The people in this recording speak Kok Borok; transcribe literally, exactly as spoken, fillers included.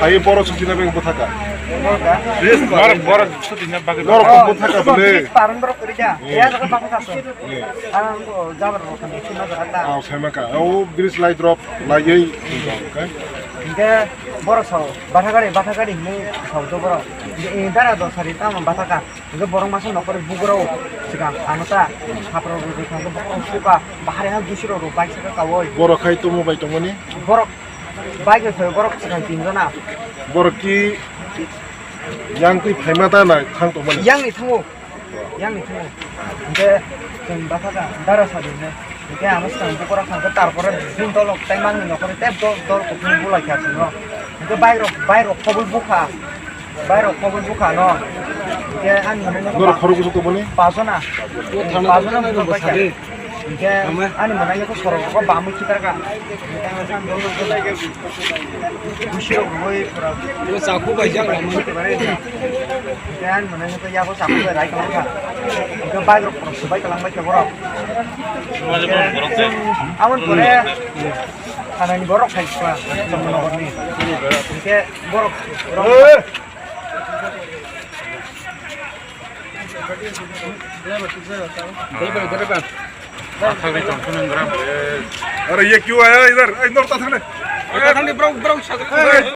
Hai borok sutina beng bwthaka. Borok, borok sutina bagwi. Borok bwthaka bole. Paran borok kori da. Ya jaga baka kaso. Ang jabar rok ni suna jaga ta. Ang saimaka. O bridge lai drop lai ei. Hingke borok sao, bathakari, bathakari hinwi sao do borok. Hingke ini dara do sari tamo bathaka. Hingke borok masa nokori bugurao sigang ano ta. Hapro rwi rwi thangke borok suka. Bahari ha gusiro ro bai saka kawoi. Borok hai tomo bai tongmani? Borok bai ke khoi borok sigang tinjona. Borok ki yang twi phaima ta na thang tongmani? Yang ni thango. Yang ni thung. Hingke chwng bathaka dara sadi hwnwi. Hingke ano swkang bukora khangke tarpore bini dolok tei mangni nokori tei dol, dol kuphur bulai kha chwngno. Hingke bike rok, bike rok khobol bukha. Bike rok khobol bukha no. Hingke ani hwnwi no. Norok khorok bwswk tongmani? Pajona. Pajona bwswk bai kha. Hingke ani mwnai no sorok rok bamwi khitarka. Busirok rwui pura. Bo chakhuk bai jak lama. Hingke ani mwnai no yago chakhuk bai rai kwlangkha. Hingke bike rok pura swbai kwlangbai khe borok. Aboni pore thanani borok phai kha Chondrogorni. Hingke borok. अरे ये क्यों आया इधर? ए, नोर ता थांगले।